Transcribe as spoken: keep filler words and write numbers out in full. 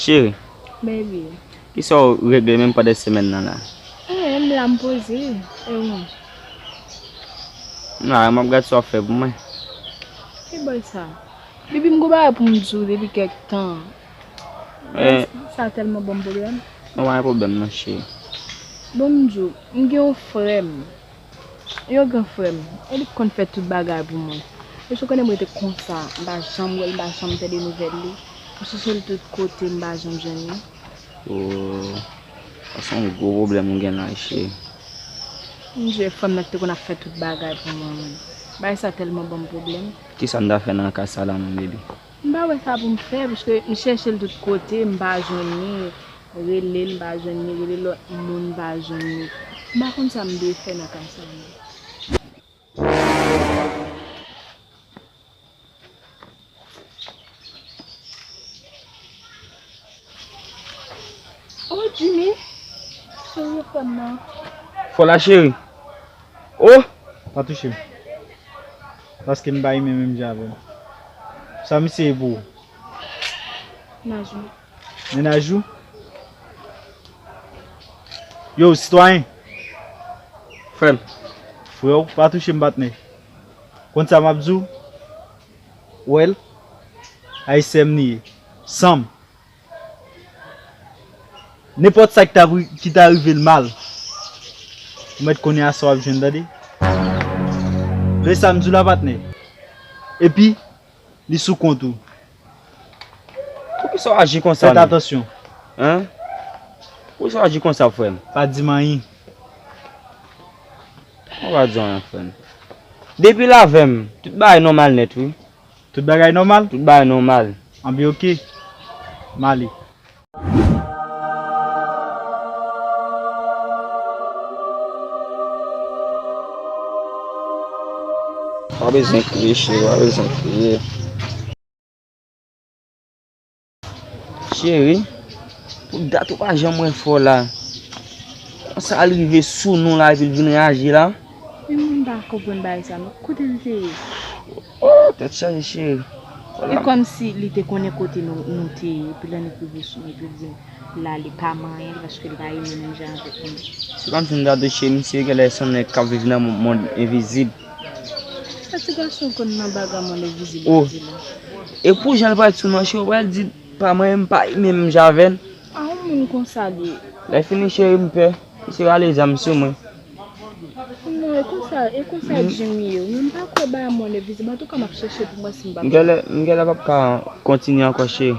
Cheri, baby, kisa w regle menm pandan semèn nan la? Anyen, m la m poze. E ou menm? M la, m ap gad sa w ap fè pou mwen. Ki bòy sa? Baby, m gon bagay pou m di w depi kèk tan. Eh. Sa tèlman ban m pwoblèm. Non, pa gen pwoblèm non, cheri. Bon, m di w, m gen yon frè m. Yon gran frè m, e li k konn fè tout bagay pou mwen. Mesye, ou konnen m rete konsa, m pa janm wè l, m pa janm tande nouvèl li. M chèche l tout kote, m pa janm jwenn li. Oh, sa se yon gwo pwoblèm ou gen la, cheri. M di w, e frè m nan ki te konn ap fè tout bagay pou mwen, man. Bagay sa tèlman ban m pwoblèm. Kisa m ta fè nan ka sa la, menm, baby? M pa wè sa pou m fè, paske m chèche l tout kote, m pa jwenn li. Rele l, m pa jwenn li, rele lòt moun, m pa jwenn li. M pa konn sa m dwe fè nan ka sa a. Oh, Jimmy, serye frè m nan. Fò la, cheri. Oh! Pa touche m. Paske m pa renmen menm jan avè w. Sa misye ye pou ou? Mennaj ou. Mennaj ou? Yo, sitwayen. Frè m. Frè w, pa touche m, patnè. Konn sa m ap di w? Ou wè l? Ayisyen m li ye. San m. Nenpòt sa ki ta, ki ta rive l mal, ou mèt konnen a sa w ap jwenn, tande? Tande sa m di w la, patnè. Epi, li sou kont ou. Poukisa w aji konsa menm? Fèt atansyon. Hein? Poukisa w aji konsa, frè m? Pa di m anyen. Mwen pa di w anyen, frè m. Depi l avè m, tout bagay nòmal nèt, wi. Tout bagay nòmal? Tout bagay nòmal. Anben, oke. M ale. Pa bezwen kriye, cheri, pa bezwen kriye. Cheri, pou dat ou pa janm wè fò la. Konsa l rive sou nou la epi l vin raje la. Men mwen pa konprann bagay sa non. Kote l te ye? Oh, tèt chaje, cheri. E kòmsi li te konnen kote nou, nou te ye, epi lè nèg rive sou mwen, epi l di m l ale, pa manyen l, paske li pa renmen menm jan avèk mwen. Se kòmsi m ta touche misye, genlè se yon nèg k ap viv nan mon-, mond envizib. Sa ti gason konn nan bagay mond envizib la. Oh. E pou jan l pral sou nou an, cheri, ou pral di pa manyen m, pa menm jan avè l. A, yon moun konsa li ye. Lè fini, cheri, m pè. Misye rale zam sou mwen. Non, e konsa, e konsa Jimmy ye. Mwen m pa kwè bagay mond envizib. Antouka, m ap chèche pou mwen si m pa. M genlè, m genlè p ap ka kontinye ankò, cheri.